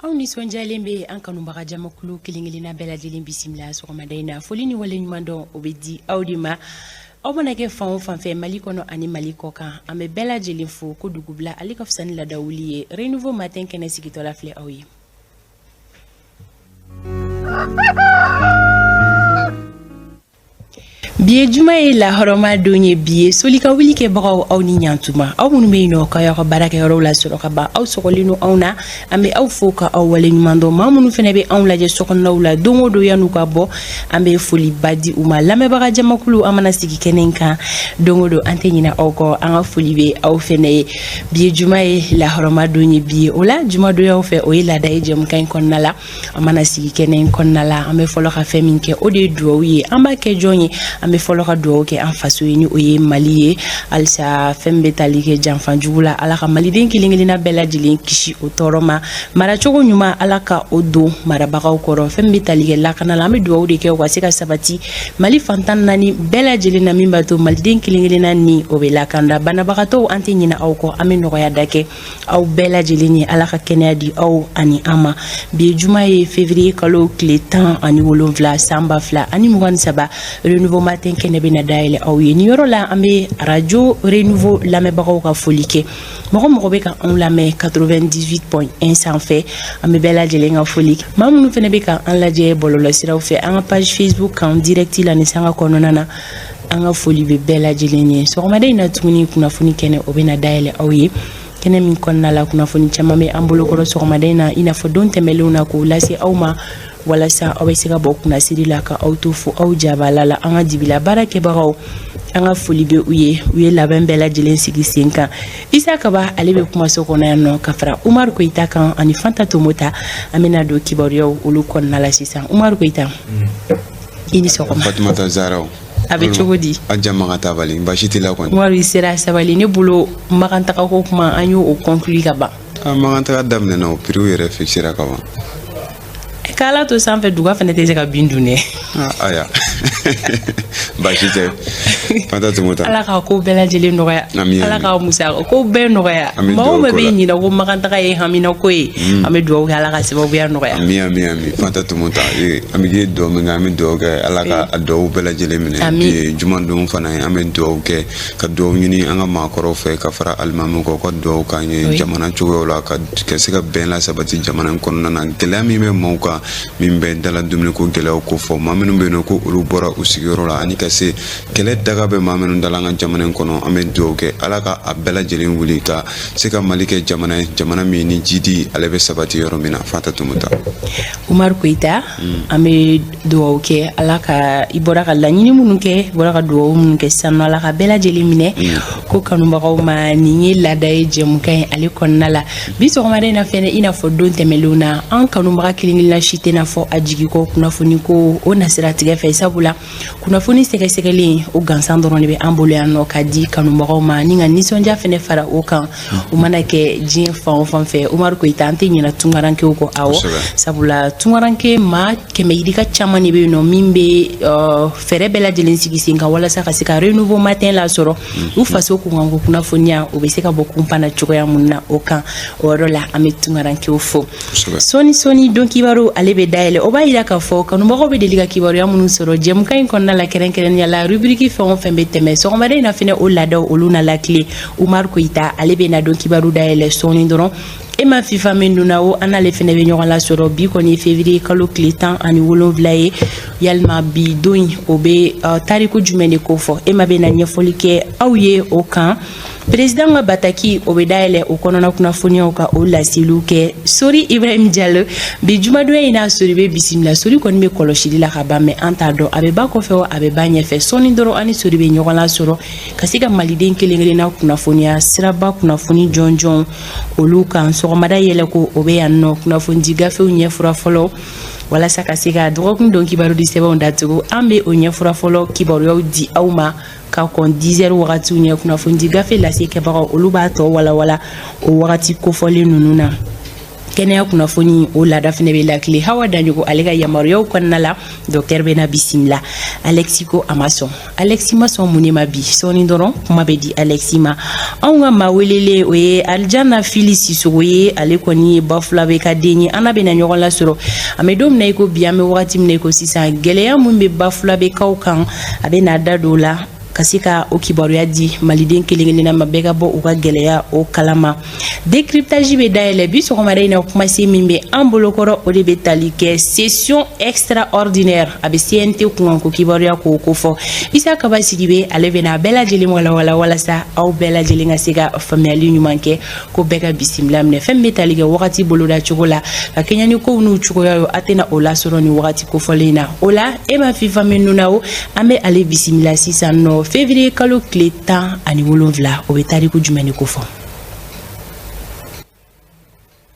Anw nisɔndiyalen bɛ an kanubaga jamakulu kelen-kelenna bɛɛ lajɛlen bisimila sɔgɔmada in na. Foli ni waleɲuman dɔn, o bɛ di aw de ma. Aw mana kɛ fan o fan fɛ, Mali kɔnɔ ani Mali kɔ kan, an bɛ bɛɛ lajɛlen fo. Ko dugubila ale ka fisa ni ladawuli ye. Renouveau Matin kɛnɛ sigitɔla filɛ aw ye. Bi ye juma ye, lahɔrɔma don ye bi ye. Soli ka wuli kɛbagaw, aw ni ɲantuma. Aw minnu bɛ yen nɔ ka y'aw ka baarakɛyɔrɔw la sɔrɔ ka ban, aw sɔgɔlen don anw na, an bɛ aw fo ka aw wale ɲuman dɔn. Maa minnu fana bɛ anw lajɛ sokɔnɔnaw la don o don yan'u ka bɔ, an bɛ foliba di u ma. Lamɛnbaga jamakulu, an mana sigi kɛnɛ in kan don o don, an tɛ ɲinɛ aw kɔ. An ka foli bɛ aw fana ye. Bi ye juma ye, lahɔrɔma don ye bi ye. O la, jumadonyaw fɛ, o ye laada ye jɛmukan in kɔnɔna la. An mana sigi kɛnɛ in kɔnɔna la, an bɛ fɔlɔ ka fɛn min kɛ, o de ye dugawu ye. An b'a kɛ jɔn ye? An bɛ fɔlɔ ka dugawu kɛ an faso ye, ni o ye Mali ye. Halisa fɛn bɛ tali kɛ janfanjugu la, Ala ka maliden kelen kelenna bɛɛ lajɛlen kisi o tɔɔrɔ ma. Maracogo ɲuman, Ala ka o don marabagaw kɔrɔ. Fɛn bɛ tali kɛ lakana la, an bɛ dugawu de kɛ o ka se ka sabati Mali fan 14 bɛɛ lajɛlen na, min b'a to maliden kelen kelenna ni o bɛ lakanda. Banabagatɔw, an tɛ ɲinɛ aw kɔ. An bɛ nɔgɔya da kɛ aw bɛɛ lajɛlen ye. Ala ka kɛnɛya di aw ani an ma. Bi ye juma ye, février kalo tile 17, san 2023. Renouveau Matin kɛnɛ bɛ na dayɛlɛ aw ye nin yɔrɔ la. An bɛ radio Renouveau lamɛnbagaw ka foli kɛ. Mɔgɔ mɔgɔ bɛ ka anw lamɛn 98.1 sanfɛ, an bɛ bɛɛ lajɛlen ka foli kɛ. Maa minnu fana bɛ ka an lajɛ bɔlɔlɔsiraw fɛ, an ka page Facebook kan direct la ni sanga kɔnɔna na, an ka foli bɛ bɛɛ lajɛlen ye. Sɔgɔmada in na tuguni, kunnafoni kɛnɛ, o bɛ na dayɛlɛ aw ye. Kɛnɛ min kɔnɔna la, kunnafoni caman bɛ an bolokɔrɔ sɔgɔmada in na, i n'a fɔ don tɛmɛnlenw na, k'o lase aw ma walasa aw bɛ se ka bɔ kunnasiri la ka aw to fo aw jabala la. An ka dibila baara kɛbagaw, an ka foli bɛ u ye. U ye labɛn bɛɛ lajɛlen sigi sen kan. Isa Kaba, ale bɛ kumaso kɔnɔ yan nɔ ka fara Umaru Koyita kan ani Fanta Tomota. An bɛna don kibaruyaw olu kɔnɔna la sisan. Umaru Koyita, i ni sɔgɔma. Fatumata Zaraw. A bɛ cogo di? A jama ka tabali, baasi t'i la kɔni? Umaru, i sera sabali. Ne bolo, Makan taga ko kuma, an y'o conclure ka ban. A Makan taga daminɛna, o prix yɛrɛ fixera ka ban. K'Ala to sanfɛ, duga fana tɛ se ka bin dun dɛ. Aya, baasi tɛ, Fanta Tomota. Ala ka ko bɛɛ lajɛlen nɔgɔya. Ala ka musaka ko bɛɛ nɔgɔya. Maa o maa bɛ ɲinɛ ko Makan taga ye haminako ye, an bɛ dugawu kɛ, Ala ka sababuya nɔgɔya. Ami, ami, ami. Fanta Tomota, an bɛ dugawu min kɛ, an bɛ dugawu kɛ Ala ka a dugawu bɛɛ lajɛlen minɛ. Bi ye jumadon fana ye, an bɛ dugawu kɛ ka dugawu ɲini an ka maakɔrɔw fɛ ka fara alimamiw kan, u ka dugawu k'an ye jamana cogoyaw la, ka se ka bɛn la sabati jamana in kɔnɔna na. Gɛlɛya min bɛ maaw kan, min bɛ dala dumuniko gɛlɛyaw ko fɔ, maa minnu bɛ yen nɔ ko olu bɔra u sigiyɔrɔ la, ani ka se kɛlɛ daga bɛ maa minnu dala an ka jamana in kɔnɔ, an bɛ dugawu kɛ Ala ka a bɛɛ lajɛlen wuli ka se ka Mali kɛ jamana ye, jamana min ni jidi ale bɛ sabati yɔrɔ min na. Fanta Tomota. Umaru Koyita, an bɛ dugawu kɛ Ala ka, i bɔra ka laɲini minnu kɛ, i bɔra ka dugawu minnu kɛ sisan, Ala ka bɛɛ lajɛlen minɛ. Ko kanubagaw ma, nin ye laada ye jɛmukan ye ale kɔnɔna la. Bi sɔgɔmada in na fɛnɛ, i n'a fɔ don tɛmɛnlenw na, an kanubaga kelen kelenna si tɛna fɔ a jigi kɔ kunnafoni ko o nasiratigɛ fɛ, sabula kunnafoni sɛgɛsɛgɛlen o gansan dɔrɔn de bɛ an bolo yan nɔ ka di kanubagaw ma, ni ka nisɔndiya fɛnɛ fara o kan, o mana kɛ diɲɛ fan o fan fɛ. Umaru Koyita, an tɛ ɲinɛ tunkarankew kɔ. Awɔ, sabula tunkaranke maa kɛmɛ yirika caman de bɛ yen nɔ min bɛ fɛɛrɛ bɛɛ lajɛlen sigi sen kan walasa ka se ka Renouveau Matin lasɔrɔ, u faso kunkanko kunnafoniya o bɛ se ka bɔ kunpan na cogoya mun na o kan. O yɔrɔ la, an bɛ tunkarankew fo. Sɔɔni sɔɔni, don kibaru ale bɛ dayɛlɛ. O b'a yira k'a fɔ kanubagaw bɛ deli ka kibaruya minnu sɔrɔ jɛmukan in kɔnɔna la, kɛrɛnkɛrɛnnenya la rubrique fɛn o fɛn bɛ tɛmɛ sɔgɔmada in na fɛnɛ, o laadaw olu na lakile. Umaru Koyita, ale bɛ na don kibaru dayɛlɛ sɔɔni dɔrɔn. E ma fifa min donna o, an n'ale fɛnɛ bɛ ɲɔgɔn lasɔrɔ. Bi kɔni ye février kalo tile 17 ye. Yalima bi don in, o bɛ tariku jumɛn de ko fɔ? E ma bɛ na ɲɛfɔli kɛ aw ye o kan. Président ka bataki, o bɛ dayɛlɛ, o kɔnɔna kunnafoniyaw ka o laseliw kɛ. Sori Ibrahim Jalo, bi jumadonya in n'a Sori bɛ bisimila. Sori kɔni bɛ kɔlɔsili la ka ban, mais an t'a dɔn a bɛ ba kɔfɛ o a bɛ ba ɲɛfɛ. Sɔɔni dɔrɔn, an ni Sori bɛ ɲɔgɔn lasɔrɔ ka se ka maliden kelen kelenna kunnafoniya siraba kunnafoni jɔnjɔn olu kan. Sɔgɔmada yɛlɛ ko o bɛ yan nɔ. Kunnafoni di gafew ɲɛfura fɔlɔ walasa ka se ka dɔgɔkun don kibaru di sɛbɛnw datugu, an bɛ o ɲɛfura fɔlɔ kibaruyaw di aw ma ka kɔn 10 heures wagatiw ɲɛ. Kunnafoni di gafe lase kɛbagaw, olu b'a tɔ walawala o wagati kofɔlen ninnu na. Kɛnɛya kunnafoni o laada fɛnɛ bɛ lakile Hawa Daɲogo ale ka yamaruyaw kɔnɔna la. Docteur bɛna bisimila. Alexi ko a ma sɔn. Alexi ma sɔn mun de ma? Bi sɔɔni dɔrɔn kuma bɛ di Alexi ma. Anw ka maa welelen, o ye Alijana Fili Sisogo ye. Ale kɔni ye Bafulabe ka den ye. An n'a bɛna ɲɔgɔn lasɔrɔ. An bɛ don min na i ko bi, an bɛ wagati min na i ko sisan, gɛlɛya min bɛ Bafulabekaw kan, a bɛ n'a da don o la ka se ka o kibaruya di maliden kelen kelenna ma, bɛɛ ka bɔ u ka gɛlɛya o kalama. Décryptage bɛ dayɛlɛ bi sɔgɔmada in na. Kumasen min bɛ an bolokɔrɔ, o de bɛ tali kɛ session extraordinaire, a bɛ CNT kunkanko kibaruya k'o kofɔ. Isa Kaba Sidibe, ale bɛna a bɛɛ lajɛlen walawala walasa aw bɛɛ lajɛlen ka se ka faamuyali ɲuman kɛ. Ko bɛɛ ka bisimila minɛ. Fɛn min bɛ tali kɛ wagati boloda cogo la ka kɛɲɛ ni kow n'u cogoya ye, a tɛna o lasɔrɔ nin wagati kofɔlen in na. O la, e ma fifa min nuna o, an bɛ ale bisimila sisan nɔ. Février kalo tile 17, o bɛ tariku jumɛn de kofɔ?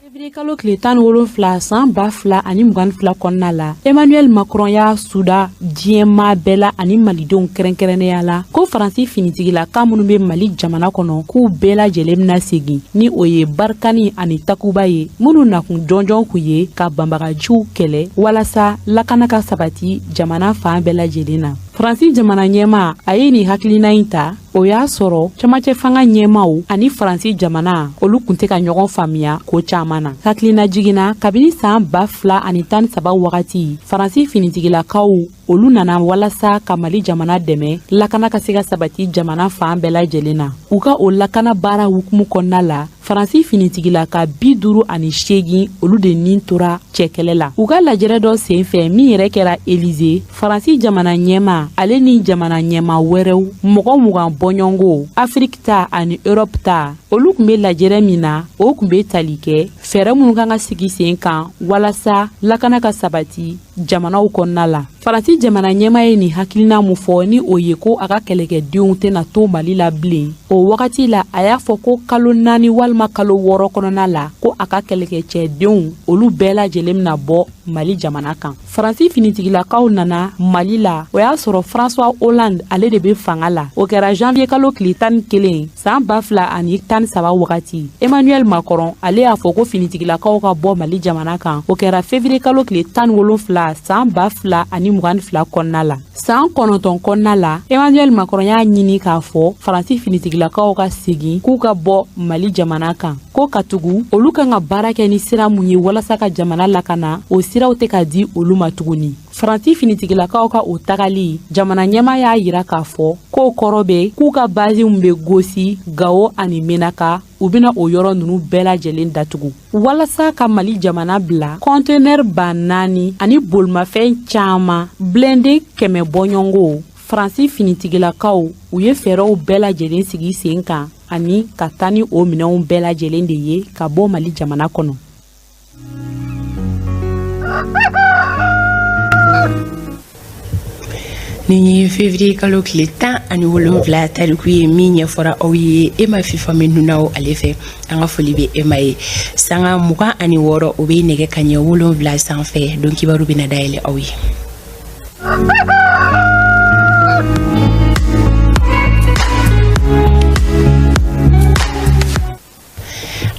Février kalo tile 17 san 2022 kɔnɔna la, Emmanuel Macron y'a suda diɲɛmaa bɛɛ la ani malidenw kɛrɛnkɛrɛnnenya la ko Faransi finitigilaka minnu bɛ Mali jamana kɔnɔ, k'u bɛɛ lajɛlen bɛna segin, ni o ye Barkhane ani Takuba ye, minnu nakun jɔnjɔn kun ye ka banbagaciw kɛlɛ walasa lakana ka sabati jamana fan bɛɛ lajɛlen na. Faransi jamana ɲɛmaa a ye nin hakilina in ta, o y'a sɔrɔ camancɛ fanga ɲɛmaw ani Faransi jamana olu kun tɛ ka ɲɔgɔn faamuya ko caaman na. Hakilina jiginna kabini saan 2013 wagati, Faransi finitigilakaw olu nana walasa ka Mali jamana dɛmɛ lakana ka se ka sabati jamana fan bɛɛ lajɛlen na. U ka o lakana baara hukumu kɔnɔna la, Faransi finitigilaka 58 olu de nin tora cɛkɛlɛ la. U ka lajɛrɛ dɔ sen fɛ min yɛrɛ kɛra Elize, Faransi jamana ɲɛma ale ni jamana ɲɛma wɛrɛw mɔgɔ 20 bɔɲɔgɔnko, Afiriki ta ani Erɔpu ta, olu kun be lajɛrɛ min na, o kun be tali kɛ fɛɛrɛ minnu kan ka sigi sen kan walasa lakana ka sabati jamanaw kɔnɔna la. Faransi jamana ɲɛma ye nin hakilina mun fɔ, ni o ye ko a ka kɛlɛkɛdenw tɛna to Mali la bilen, o wagati la a y'a fɔ ko kalo 4 walima kalo 6 kɔnɔna la, ko a ka kɛlɛkɛcɛdenw olu bɛɛ lajɛlen bɛna bɔ Mali jamana kan. Faransi finitigilakaw nana Mali la, o y'a sɔrɔ François Hollande ale de be fanga la. O kɛra janvier kalo tile 11 san 2013 wagati. Emmanuel Macron ale y'a fɔ ko finitigilakaw ka bɔ Mali jamana kan, o kɛra février kalo tile 17 san 2022 kɔnɔna la. San 9 kɔnɔna la, Emmanuel Macron y'a ɲini k'a fɔ Faransi finitigilakaw ka segin, k'u ka bɔ Mali jamana kan, ko katugu olu kan ka baara kɛ ni sira mun ye walasa ka jamana lakana, o siraw tɛ ka di olu ma tuguni. Faransi finitigilakaw ka o tagali, jamana ɲɛma y'a yira k'a fɔ k'o kɔrɔ bɛ k'u ka bazi min bɛ Gosi, Gawo ani Menaka, u bɛna o yɔrɔ ninnu bɛɛ lajɛlen datugu. Walasa ka Mali jamana bila, kɔntenɛri 4000 ani bolimafɛn caman blindé 100 bɔɲɔgɔnko, Faransi finitigilakaw u ye fɛɛrɛw bɛɛ lajɛlen sigi sen kan ani ka taa ni o minɛnw bɛɛ lajɛlen de ye ka bɔ Mali jamana kɔnɔ. Nin ye février kalo tile 17 tariku ye min ɲɛfɔra aw ye e ma fifa min dunaw ale fɛ. An ka foli bɛ e ma ye. Sanga 26, o bɛ nɛgɛ kaɲɛ 7 sanfɛ. Don kibaru bɛna dayɛlɛ aw ye.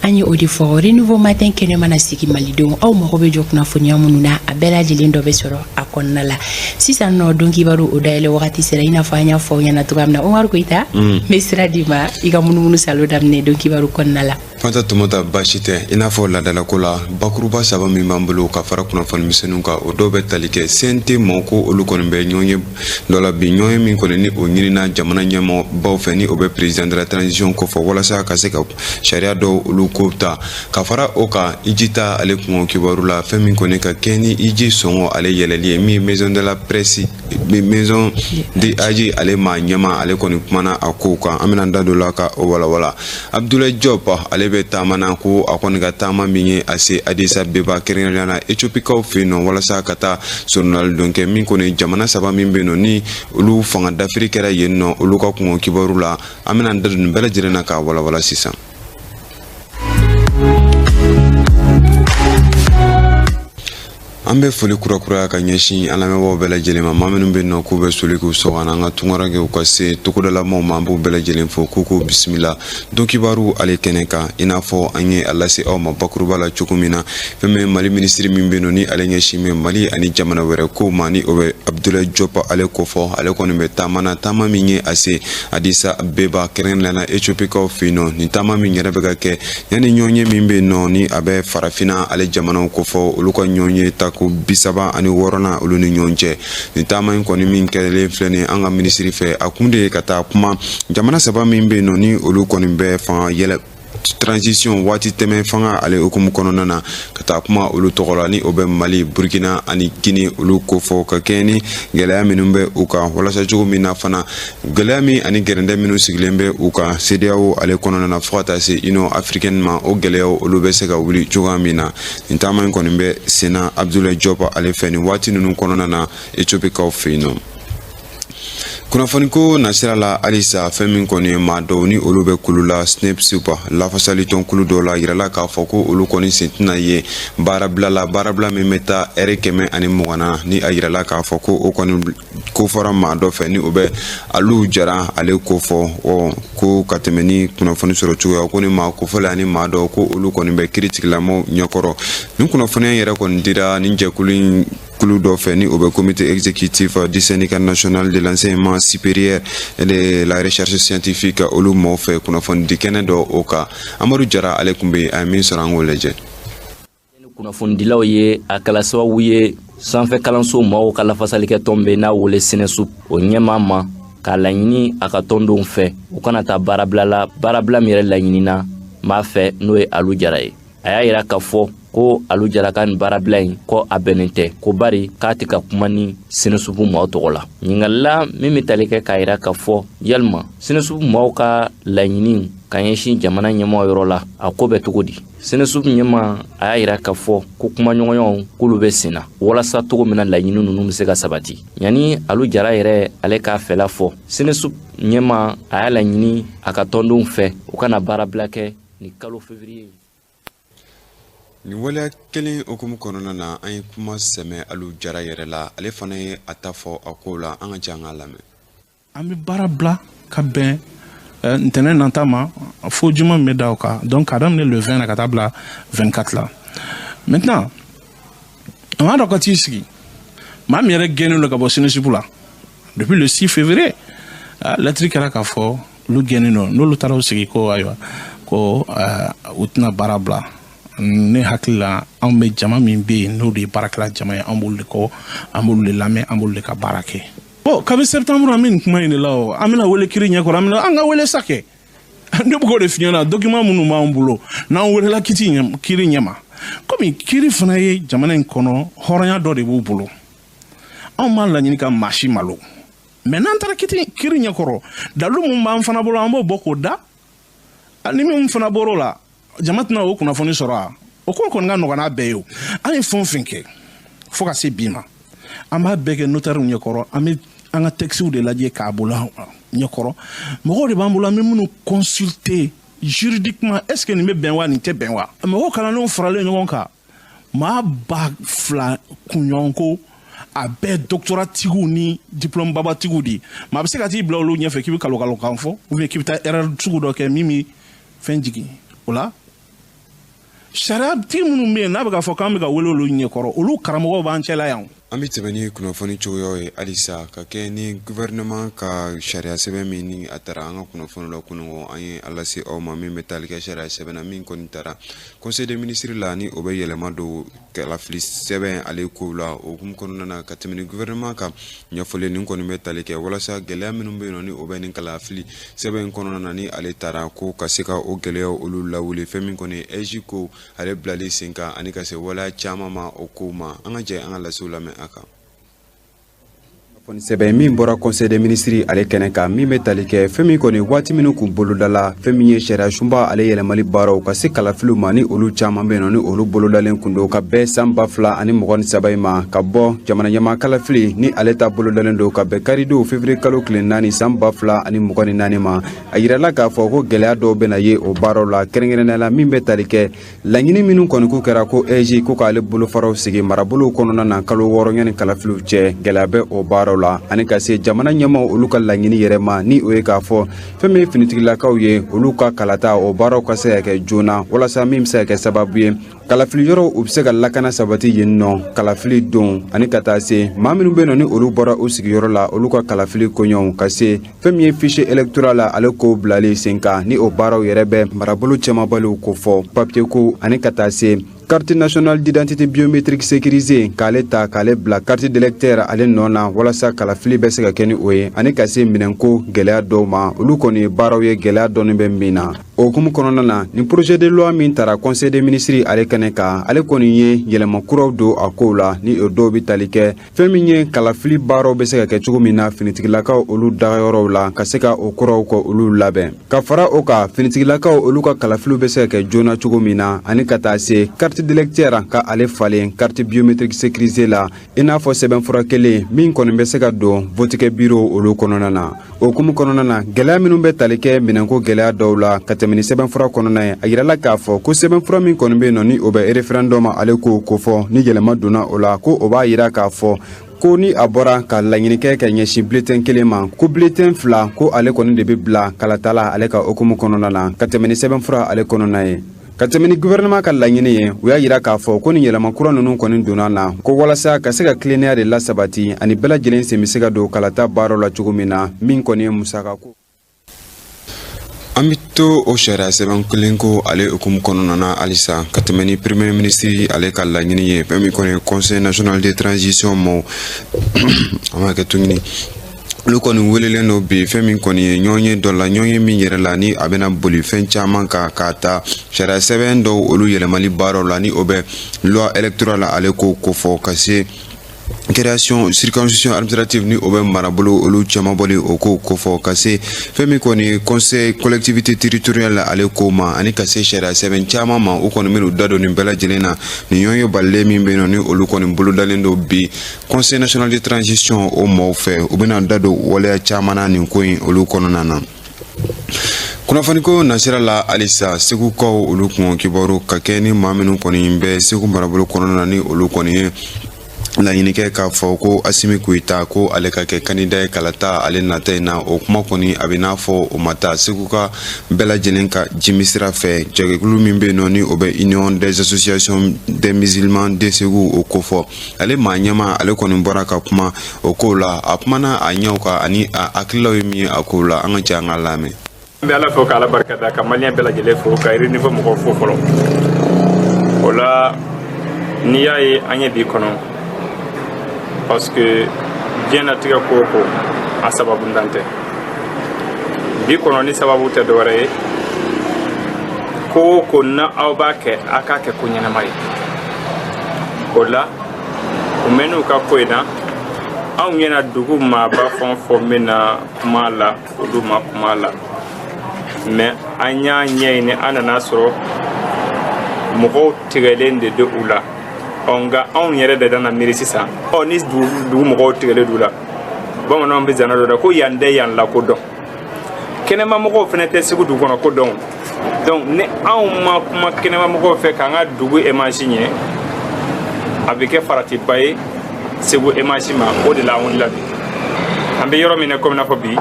An ye o de fɔ, Renouveau Matin kɛnɛ mana sigi, malidenw aw mago bɛ jɔ kunnafoniya minnu na, a bɛɛ lajɛlen dɔ bɛ sɔrɔ a kɔnɔna la. Sisan nɔ, don kibaru o dayɛlɛ wagati sera. I n'a fɔ an y'a fɔ aw ɲɛna cogoya min na, Umaru Koyita, n bɛ sira d'i ma i ka munumunu salo daminɛ don kibaru kɔnɔna la. Fanta Tumata, baasi tɛ. I n'a fɔ laadalako la, bakuruba saba min b'an bolo ka fara kunnafoni misɛnninw kan, o dɔw bɛ tali kɛ CNT mɔgɔw ko olu kɔni bɛ ɲɔgɔn ye dɔ la bi, ɲɔgɔn ye min kɔni ni o ɲinina jamana ɲɛmɔgɔbaw fɛ, ni o bɛ président de la transition kofɔ, walasa ka se ka sariya dɔw olu ko ta. Ka fara o kan, iji ta ale kungo kibaru la, fɛn min kɔni ka kɛ ni iji sɔngɔ ale yɛlɛli ye, min ye maison de la presse, maison de aji ale maa ɲɛma, ale kɔni kumana a kow kan. An bɛna da don la ka o walawala. Abdoulaye Diop ale bɛ taama na, ko a kɔni ka taama min ye a se Addis Abeba, kɛrɛnkɛrɛnnenya la Ethiopikaw fɛ yen nɔ, walasa ka taa soronali don kɛ, min kɔni jamana saba min bɛ yen nɔ ni olu fanga dafiri kɛra yen nɔ, olu ka kungo kibaru la. An bɛna da don nin bɛɛ lajɛlen na k'a walawala sisan. An bɛ foli kurakuraya ka ɲɛsin an lamɛnbaaw bɛɛ lajɛlen ma. Maa minnu bɛ yen nɔ k'u bɛ soli k'u sɔgɔ an ka tunkarankew ka se togodalamaw ma, an b'u bɛɛ lajɛlen fo k'u ko bisimila don kibaru ale kɛnɛ kan. I n'a fɔ an ye a lase aw ma bakuruba la cogo min na, fɛn min Mali minisiri min bɛ yen nɔ ni ale ɲɛsin bɛ Mali ani jamana wɛrɛ kow ma, ni o bɛ Abdoulaye Diop ale kofɔ, ale kɔni bɛ taama na, taama min ye a se Addis Abeba, kɛrɛnkɛrɛnnenya la Éthiopie fɛ yen nɔ. Nin taama min yɛrɛ bɛ ka kɛ yanni ɲɔgɔn ye min bɛ yen nɔ ni a bɛ farafinna ale jamanaw kofɔ, olu ka ɲɔgɔn ye tako 36nan olu ni ɲɔgɔn cɛ. Nin taama in kɔni min kɛlen filɛ nin an ka minisiri fɛ, a kun de ye ka taa kuma jamana saba min bɛ yen nɔ ni olu kɔni bɛ fanga yɛlɛ transition waati tɛmɛ fanga ale hukumu kɔnɔna na, ka taa kuma olu tɔgɔ la, ni o bɛ Mali, Burkina ani Guinée olu kofɔ, ka kɛɲɛ ni gɛlɛya minnu bɛ u kan, walasa cogo min na fana gɛlɛya min ani gɛrɛndɛ minnu sigilen bɛ u kan CEDEAO ale kɔnɔna na fo ka taa se Union africaine ma, o gɛlɛyaw olu bɛ se ka wuli cogoya min na. Nin taama in kɔni bɛ senna Abdoulaye Diop ale fɛ nin waati ninnu kɔnɔna na Éthiopie fɛ yen nɔ. Kunnafoniko nasira la halisa, fɛn min kɔni ye maa dɔw ni olu bɛ kulu la SNEIPS, lafasalitɔn kulu dɔw la, yirala k'a fɔ ko olu kɔni sen tɛna ye baarabila la, baarabila min bɛ taa ɛri 120 na. Ni a yirala k'a fɔ ko o kɔni ko fɔra maa dɔ fɛ ni o bɛ Alu Jara ale ko fɔ, ɔ ko ka tɛmɛ ni kunnafoni sɔrɔ cogoya ko ni maa kofɔlen ani maa dɔw ko olu kɔni bɛ kiiri tigilamɔgɔw ɲɛkɔrɔ. Nin kunnafoniya yɛrɛ kɔni dira nin jɛkulu in kulu dɔ fɛ, ni o bɛ Comité exécutif du Syndicat national de l'enseignement supérieur et de la recherche scientifique olu mɔw fɛ. Kunnafoni di kɛnɛ dɔ o kan, Amadu Jara ale tun bɛ a ye min sɔrɔ, an k'o lajɛ. Kunnafonidilaw ye a kɛla sababu ye sanfɛ kalanso maaw ka lafasalikɛ tɔn bɛ n'a wele SNESUP, o ɲɛmaa ma k'a laɲini a ka tɔndenw fɛ u kana taa baarabila la, baarabila min yɛrɛ laɲinina maa fɛ, n'o ye Alu Jara ye. A y'a yira k'a fɔ ko Alu Jara ka nin baarabila in ko a bɛnnen tɛ, ko bari k'a tɛ ka kuma ni SNESUP maaw tɔgɔ la. Ɲininkalila min bɛ tali kɛ k'a yira k'a fɔ yalima SNESUP maaw ka laɲini ka ɲɛsin jamana ɲɛmɔgɔ yɔrɔ la, a ko bɛ cogo di, SNESUP ɲɛma a y'a yira k'a fɔ ko kumaɲɔgɔnyaw k'olu bɛ sen na walasa cogo min na laɲini ninnu bɛ se ka sabati. Yanni Alu Jara yɛrɛ ale k'a fɛla fɔ, SNESUP ɲɛma a y'a laɲini a ka tɔndenw fɛ u kana baarabila kɛ ni kalo février. Nin waleya kelen hukumu kɔnɔna na, an ye kuma sɛmɛ Alu Jara yɛrɛ la, ale fana ye a ta fɔ a ko la. An ka jɛ an k'a lamɛn. An bɛ baara bila ka bɛn ntɛnɛn nata ma fo juma min bɛ da o kan, donc k'a daminɛ le 20 na ka taa bila 24 la. Maintenant, an b'a dɔn ka t'i sigi maa min yɛrɛ gɛnnen don ka bɔ SNESUP la depuis le 6 février, lettre kɛra k'a fɔ olu gɛnnen don. N'olu taara u sigi ko ayiwa, ko u tɛna baara bila, ne hakili la anw bɛ jama min bɛ yen, n'o de ye baarakɛla jama ye, an b'olu de kɔ, an b'olu de lamɛn, an b'olu de ka baara kɛ. Bon, kabi septembre an bɛ nin kuma in de la. O an bɛna wele kiri ɲɛkɔrɔ, an bɛna an ka wele sa kɛ. Ne bɛ k'o de f'i ɲɛna, document minnu b'an bolo n'an welela kiti ɲɛ kiri ɲɛma, komi kiri fana ye jamana in kɔnɔ hɔrɔnya dɔ de b'u bolo, anw m'a laɲini ka maa si malo, mais n'an taara kiti kiri ɲɛkɔrɔ, dalu mun b'an fana bolo, an b'o bɔ k'o da. Ni min fana bɔr'o la, jama tɛna o kunnafoni sɔrɔ. A o ko kɔni ka nɔgɔn n'a bɛɛ ye. O an ye fɛn o fɛn kɛ fo ka se bi ma, an b'a bɛɛ kɛ notɛriw ɲɛkɔrɔ. An bɛ an ka textes de lajɛ k'a bolo ɲɛkɔrɔ. Mɔgɔw de b'an bolo, an bɛ minnu consulter juridiquement: est ce que nin bɛ bɛn wa, nin tɛ bɛn wa? Mɔgɔ kalannenw faralen ɲɔgɔn kan, maa 2000 kunɲɔgɔn ko, a bɛɛ doctorat tigiw ni diplôme babatigiw de. Maa bɛ se ka t'i bila olu ɲɛfɛ k'i bɛ kalo kalo kan fɔ, ou bien k'i bɛ taa erreur sugu dɔ kɛ min bɛ fɛn jigin o la. Sariyatigi minnu bɛ yen n'a bɛ ka fɔ k'an bɛ ka wele olu ɲɛkɔrɔ, olu karamɔgɔw b'an cɛla yan. An bɛ tɛmɛ ni kunnafoni cogoyaw ye halisa, ka kɛ ni gouvernement ka sariya sɛbɛn min ni a taara an ka kunnafoni la kununko, an ye a lase aw ma, min bɛ tali kɛ sariya sɛbɛn na min kɔni taara conseil des ministres la, ni o bɛ yɛlɛma don kalafili sɛbɛn ale kow la. O hukumu kɔnɔna na, ka tɛmɛ ni gouvernement ka ɲɛfɔli nin kɔni bɛ tali kɛ walasa gɛlɛya minnu bɛ yen nɔ ni o bɛ nin kalafili sɛbɛn in kɔnɔna na, ni ale taara ko ka se ka o gɛlɛyaw olu lawuli. Fɛn min kɔni ye AIGE ko ale bilali sen kan ani ka se waleya caman ma o kow ma, an ka jɛ an ka lasew lamɛn a kan. Kunnafoni sɛbɛn min bɔra conseil des ministres ale kɛnɛ kan, min bɛ tali kɛ fɛn min kɔni waati minnu kun bolodala, fɛn min ye sariya sunba ale yɛlɛmali baaraw ka se kalafiliw ma, ni olu caman bɛ yen nɔ, ni olu bolodalen kun don ka bɛn san 2023 in ma, ka bɔ jamana ɲɛmaa kalafili ni ale ta bolodalen don ka bɛn karidon février kalo tile 4 san 2024 ma. A yirala k'a fɔ ko gɛlɛya dɔw bɛna ye o baaraw la, kɛrɛnkɛrɛnnenya la min bɛ tali kɛ laɲini minnu kɔni ko kɛra ko AIGE ko k'ale bolofaraw sigi marabolow kɔnɔna na kalo 6 yanni kalafiliw cɛ. Gɛlɛya bɛ o baaraw la, ani ka se jamana ɲɛmaw olu ka laɲini yɛrɛ ma, ni o ye k'a fɔ fɛn min ye finitigilakaw ye, olu ka kalata o baaraw ka se ka kɛ joona, walasa min bɛ se ka kɛ sababu ye kalafili yɔrɔw u bɛ se ka lakana sabati yen nɔ kalafili don, ani ka taa se maa minnu bɛ nɔ, ni olu bɔra u sigiyɔrɔ la, olu ka kalafili koɲɛw, ka se fɛn min ye fichier électoral la ale ko bilalen sen kan, ni o baaraw yɛrɛ bɛ marabolo cɛmabaliw ko fɔ papier ko, ani ka taa se carte nationale d'identité biométrique sécurisée k'ale ta k'ale bila carte d'électeur ale nɔ na, walasa kalafili bɛ se ka kɛ ni o ye, ani ka se minɛnko gɛlɛya dɔw ma. Olu kɔni ye baaraw ye, gɛlɛya dɔɔni bɛ min na. O hukumu kɔnɔna na, nin projet de loi min tara conseil des ministres ale kɛnɛ kan, ale kɔni ye yɛlɛma kuraw don a kow la, ni o dɔw bɛ tali kɛ fɛn min ye kalafili baaraw bɛ se ka kɛ cogo min na finitigilakaw olu dagayɔrɔw la, ka se ka o kuraw kɔ olu labɛn. Ka fara o kan, finitigilakaw olu ka kalafiliw bɛ se ka kɛ joona cogo min na, ani ka taa se carte d'électeur ka ale falen carte biométrique sécurisée la, i n'a fɔ sɛbɛnfura kelen min kɔni bɛ se ka don votikɛ biro olu kɔnɔna na. O hukumu kɔnɔna na, gɛlɛya minnu bɛ tali kɛ minɛnko gɛlɛya dɔw la ka tɛmɛ ni sɛbɛnfura kɔnɔna ye, a yirala k'a fɔ ko sɛbɛnfura min kɔni bɛ yen nɔ, ni o bɛ référendum ale ko kofɔ, ni yɛlɛma donna o la, ko o b'a yira k'a fɔ ko ni a bɔra ka laɲini kɛ ka ɲɛsin bulletin kelen ma, ko bulletin fila ko ale kɔni de bɛ bila kalatala ale ka hukumu kɔnɔna na ka tɛmɛ ni sɛbɛnfura ale kɔnɔna ye. Ka tɛmɛ ni gouvernement ka laɲini ye, u y'a yira k'a fɔ ko ni yɛlɛma kura ninnu kɔni donna na ko walasa ka se ka tilennenya de lasabati, ani bɛɛ lajɛlen sen bɛ se ka don kalata baaraw la cogo min na, min kɔni ye musaka ko. An bɛ to o sariya sɛbɛn kelen ko ale hukumu kɔnɔna na halisa, ka tɛmɛ ni premier ministre ale ka laɲini ye, fɛn min kɔni ye conseil national de transition mɔw, an b'a kɛ tuguni, olu kɔni welelen don bi fɛn min kɔni ye ɲɔgɔn ye dɔ la, ɲɔgɔn ye min yɛrɛ la ni a bɛna boli fɛn caman kan, k'a ta sariya sɛbɛn dɔw olu yɛlɛmali baaraw la, ni o bɛ loi électorale ale ko kofɔ, ka se création circonscription administrative, ni o bɛ marabolo olu caman bɔli o ko kofɔ, ka se fɛn min kɔni conseil collectivité territoriale ale ko ma, ani ka se sariya sɛbɛn caman ma. U kɔni bɛn'u da don nin bɛɛ lajɛlen na nin ɲɔgɔn ye balilen min bɛ yen nɔ, ni olu kɔni bolodalen don bi conseil national de transition o maaw fɛ. U bɛna da don waleya caman na nin ko in olu kɔnɔna na. Kunnafoniko nasira la halisa, segukaw olu kun kibaru ka kɛ ni maa minnu kɔni bɛ Segu marabolo kɔnɔna na, ni olu kɔni ye laɲini kɛ k'a fɔ ko Asimi Goyita ko ale ka kɛ candidat ye kalata ale nata in na, o kuma kɔni a bɛ n'a fɔ o ma taa Segu ka bɛɛ lajɛlen ka jimi sira fɛ. Jɛkulu min bɛ yen nɔ, ni o bɛ Union des associations des musulmans de Segu o kofɔ, ale maa ɲɛma ale kɔni bɔra ka kuma o kow la. A kumana a ɲɛw kan ani a hakililaw ye min ye a kow la. An ka jɛ an ka lamɛn. N bɛ Ala fo k'Ala barika da, ka maliyɛn bɛɛ lajɛlen fo, ka Renouveau mɔgɔw fo fɔlɔ. O la, n'i y'a ye an ye bi kɔnɔ, parce que diɲɛnatigɛ ko o ko a sababu dan tɛ. Bi kɔnɔ ni sababu tɛ dɔwɛrɛ ye, ko o ko na aw b'a kɛ, a k'a kɛ ko ɲɛnama ye. O la, u mɛnn'u ka ko in na, anw ɲɛna dugu maaba fɛn o fɛn bɛ na kuma la, olu ma kuma la, mais an y'a ɲɛɲini, an nana sɔrɔ mɔgɔw tigɛlen de don u la. Ɔ nka anw yɛrɛ de nana miiri sisan, ɔ ni dugu mɔgɔw tigɛlen d'u la, bamananw bɛ zana dɔ da ko yan tɛ yan la ko dɔn, kɛnɛma mɔgɔw fana tɛ Segu dugu kɔnɔ ko dɔn. Donc ni anw ma kuma kɛnɛma mɔgɔw fɛ k'an ka dugu image ɲɛ, a bɛ kɛ faratiba ye Segu image ma. O de la an wulila bi. An bɛ yɔrɔ min na komi i n'a fɔ bi,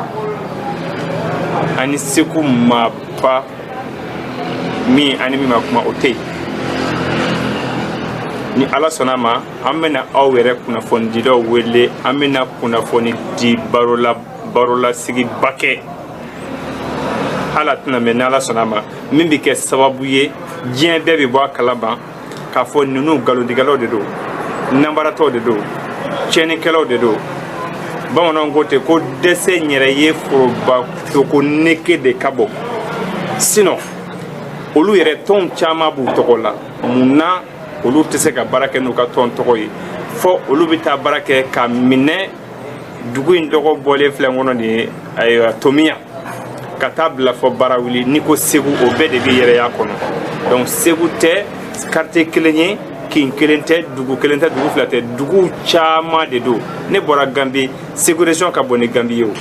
ani Segu maaba min ani min ma kuma, o tɛ yen. Ni Ala sɔnna a ma, an bɛna aw yɛrɛ kunnafonidilaw wele, an bɛna kunnafoni di barola barolasigiba kɛ, hali a tɛna mɛn, ni Ala sɔnna a ma, min bɛ kɛ sababu ye diɲɛ bɛɛ bɛ bɔ a kalama k'a fɔ ninnu nkalontigɛlaw de don, nanbaratɔw de don, tiɲɛnikɛlaw de don. Bamananw ko ten ko dɛsɛ yɛrɛ ye foroba ko nege de ka bon. Sinon olu yɛrɛ tɔnw caman b'u tɔgɔ la, mun na olu tɛ se ka baara kɛ n'u ka tɔn tɔgɔ ye, fɔ olu bɛ taa baara kɛ ka minɛ Dugu in tɔgɔ bɔlen filɛ n kɔnɔ nin ye, ayiwa, Tomiya ka taa bila fɔ Barawuli. N'i ko Segu, o bɛɛ de bɛ yɛrɛya kɔnɔ. Donc Segu tɛ quartier kelen ye, kin kelen tɛ, dugu kelen tɛ, dugu fila tɛ, dugu caman de don. Ne bɔra Ganbi. Segu région ka bon ni Ganbi ye. O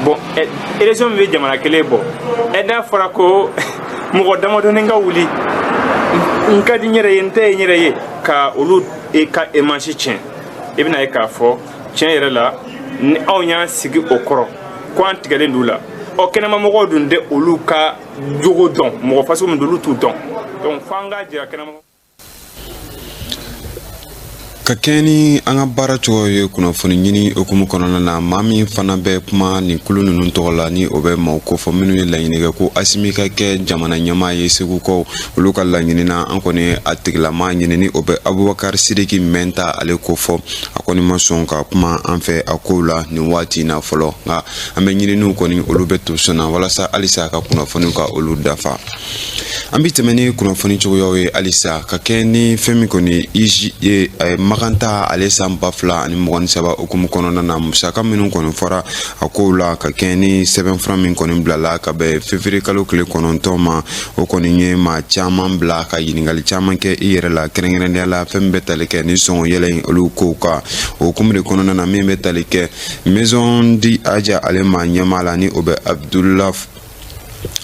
bon, région min bɛ jamana kelen bɔ, n'a fɔra ko mɔgɔ damadɔni ka wuli, n ka di n yɛrɛ ye, n tɛ ye n yɛrɛ ye, ka olu ka image tiɲɛ, i bɛna ye k'a fɔ tiɲɛ yɛrɛ la, ni anw y'an sigi o kɔrɔ ko an tigɛlen d'u la. Ɔ, kɛnɛmamɔgɔw dun tɛ olu ka jogo dɔn, mɔgɔ fasugu min don, olu t'u dɔn. Donc fo an k'a jira kɛnɛma. Ka kɛɲɛ ni an ka baara cogo ye kunnafoni ɲini hukumu kɔnɔna na, maa min fana bɛ kuma nin kulu ninnu tɔgɔ la, ni o bɛ maaw kofɔ minnu ye laɲini kɛ ko Asimi ka kɛ jamana ɲɛmaa ye, Segukaw olu ka laɲini na, an kɔni a tigilama ɲini, ni o bɛ Abubakar Sidiki Mɛnta ale kofɔ. A kɔni ma sɔn ka kuma an fɛ a kow la nin waati in na fɔlɔ, nka an bɛ ɲininiw kɔni, olu bɛ to sɔnna walasa halisa ka kunnafoniw ka olu dafa. An bɛ tɛmɛ ni kunnafoni cogoyaw ye halisa. Ka kɛ ni fɛn min kɔni ye Maganta ale san 2023 hukumu kɔnɔna na, musaka minnu kɔni fɔra a kow la, ka kɛ ni sɛbɛnfura min kɔni bilala ka bɛn février kalo tile 9 ma, o kɔni ye maa caman bila ka ɲininkali caman kɛ i yɛrɛ la, kɛrɛnkɛrɛnnenya la fɛn min bɛ tali kɛ ni sɔngɔ yɛlɛ in olu kow kan. O hukumu de kɔnɔna na, min bɛ tali kɛ Maison du Hadj ale maa ɲɛmaa la, ni o bɛ Abdullah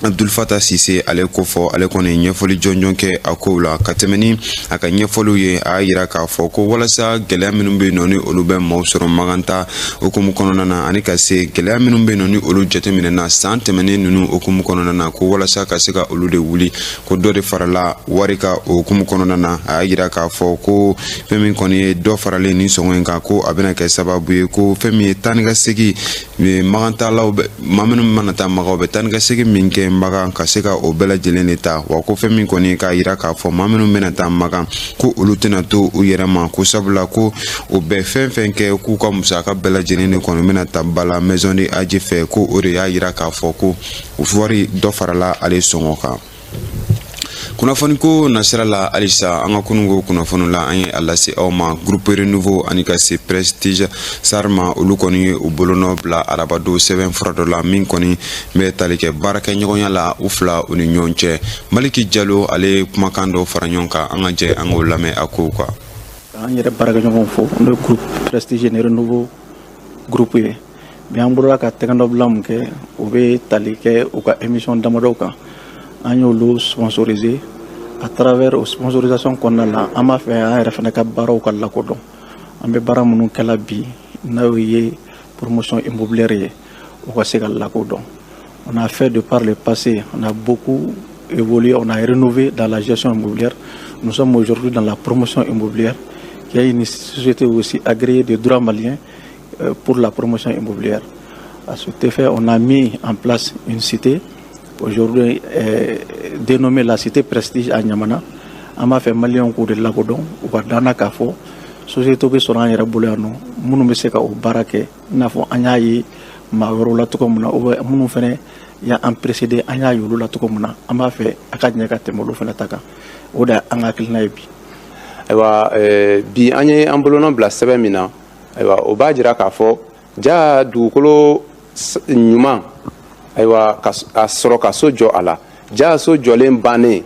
Abdul Fatah Sise ale kofɔ, ale kɔni ɲɛfɔli jɔnjɔn kɛ a kow la. Ka tɛmɛ ni a ka ɲɛfɔliw ye, a y'a yira k'a fɔ ko walasa gɛlɛya minnu bɛ yen nɔ, ni olu bɛ maaw sɔrɔ Maganta hukumu kɔnɔna na, ani ka se gɛlɛya minnu bɛ yen nɔ, ni olu jateminɛna san tɛmɛnen ninnu hukumu kɔnɔna na, ko walasa ka se ka olu de wuli, ko dɔ de farala wari ka o hukumu kɔnɔna na. A y'a yira k'a fɔ ko fɛn min kɔni ye dɔ faralen ni sɔngɔ in kan, ko a bɛna kɛ sababu ye ko fɛn min ye taa ni ka segin Magantalaw bɛ, maa minnu mana taa Maga, bɛ taa ni ka segin min kɛ Maga, ka se ka o bɛɛ lajɛlen de ta. Wa ko fɛn min kɔni k'a yira k'a fɔ maa minnu bɛna taa Maga, ko olu tɛna to u yɛrɛ ma, ko sabula ko o bɛɛ fɛn fɛn kɛ k'u ka musaka bɛɛ lajɛlen de kɔni bɛna ta bala Maison du Hadj fɛ, ko o de y'a yira k'a fɔ ko wari dɔ farala ale sɔngɔ kan. Kunnafoni ko nasira la halisa, an ka kununko kunnafoni la, an ye a lase aw ma, Groupe Renouveau ani ka se Prestige Sarma, olu kɔni ye u bolonɔ bila arabadon sɛbɛn fura dɔ la min kɔni bɛ tali kɛ baarakɛɲɔgɔnya la u fila u ni ɲɔgɔn cɛ. Maliki Jalo ale ye kumakan dɔw fara ɲɔgɔn kan, an ka jɛ an k'o lamɛn a kow kan. An yɛrɛ baarakɛɲɔgɔnw fo, n'o ye Groupe Prestige ni Renouveau Groupe ye. Bi, an bolola ka tɛgɛnɔbila mun kɛ, o bɛ tali kɛ u ka émission damadɔw kan. An y'olu sponsoriser. À travers o sponsorisation kɔnɔna la, an b'a fɛ an yɛrɛ fana ka baaraw ka lakodɔn. An bɛ baara minnu kɛla bi, n'o ye promotion immobilière ye, o ka se ka lakodɔn. On a fait de par le passé, on a beaucoup évolué, on a rénové dans la gestion immobilière. Nous sommes aujourd'hui dans la promotion immobilière, qui est une société aussi agréée de droit malien pour la promotion immobilière. À cet effet, on a mis en place une cité, aujourd'hui dénommée la cité Prestige à Niamana. An b'a fɛ Maliyɛnw k'o de lakodɔn, u ka danna k'a fɔ société bɛ sɔrɔ an yɛrɛ bolo yan nɔ, minnu bɛ se ka o baara kɛ, i n'a fɔ an y'a ye maa wɛrɛw la cogo min na, ou minnu fana y'an précédé, an y'a ye olu la cogo min na. An b'a fɛ a ka ɲɛ ka tɛmɛ olu fana ta kan. O de y'an ka hakilina ye bi. Ayiwa, bi an ye an bolonɔ bila sɛbɛn min na, ayiwa, o b'a jira k'a fɔ ja dugukolo ɲuman, ayiwa, ka a sɔrɔ ka so jɔ a la, ja so jɔlen bannen,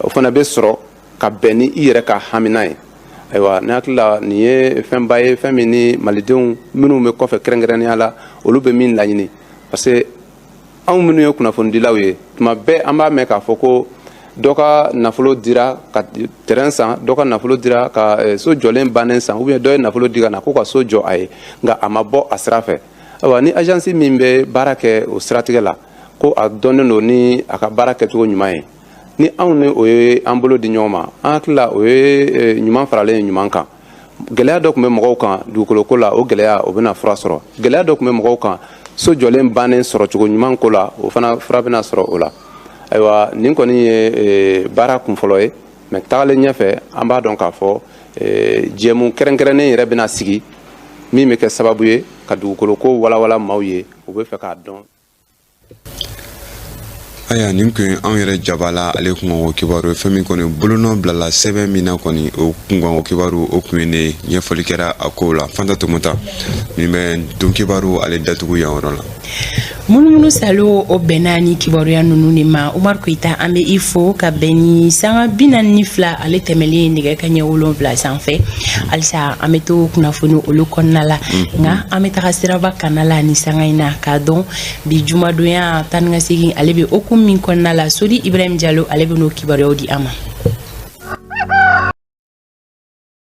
o fana bɛ sɔrɔ ka bɛn ni i yɛrɛ ka hamina ye. Ayiwa, ne hakili la, nin ye fɛnba ye, fɛn min ni Malidenw minnu bɛ kɔfɛ, kɛrɛnkɛrɛnnenya la olu bɛ min laɲini, parce que anw minnu ye kunnafonidilaw ye, tuma bɛɛ an b'a mɛn k'a fɔ ko dɔ ka nafolo dira ka terrain san, dɔ ka nafolo dira ka so jɔlen bannen san, ou bien dɔ ye nafolo di ka na ko ka so jɔ a ye, nka a ma bɔ a sira fɛ. Ayiwa, ni agence min bɛ baara kɛ o siratigɛ la, ko a dɔnnen don ni a ka baara kɛcogo ɲuman ye, ni anw ni o ye an bolo di ɲɔgɔn ma, an hakili la, o ye ɲuman faralen ye ɲuman kan. Gɛlɛya dɔ tun bɛ mɔgɔw kan dugukoloko la, o gɛlɛya o bɛna fura sɔrɔ. Gɛlɛya dɔ tun bɛ mɔgɔw kan so jɔlen bannen sɔrɔcogo ɲuman ko la, o fana fura bɛna sɔrɔ o la. Ayiwa, nin kɔni ye baara kunfɔlɔ ye, mais tagalen ɲɛfɛ, an b'a dɔn k'a fɔ jɛmu kɛrɛnkɛrɛnnen yɛrɛ bɛna sigi min bɛ kɛ sababu ye ka dugukolo ko walawala maaw ye, u bɛ fɛ k'a dɔn. Ayiwa, nin kun ye anw yɛrɛ jabala ale kunkanko kibaru ye. Fɛn min kɔni bolonɔ bilala sɛbɛn min na kɔni, o kunkanko kibaru, o kun ye ne ye. Ɲɛfɔli kɛra a kow la. Fanta Tomota nin bɛ don kibaru ale datugu yan yɔrɔ la. Munumunu salo, o bɛnna ni kibaruya ninnu de ma. Umar Koyita, an bɛ i fo ka bɛn ni sanga 42 ale tɛmɛlen nɛgɛ ka ɲɛ 7 sanfɛ. Halisa an bɛ to kunnafoni olu kɔnɔna la, nka an bɛ taga siraba kana la ni sanga in na k'a dɔn bi jumadonya tan ni ka segin ale bɛ okumu min kɔnɔna la. Soli Ibrahim Jalo, ale bɛ n'o kibaruyaw di an ma.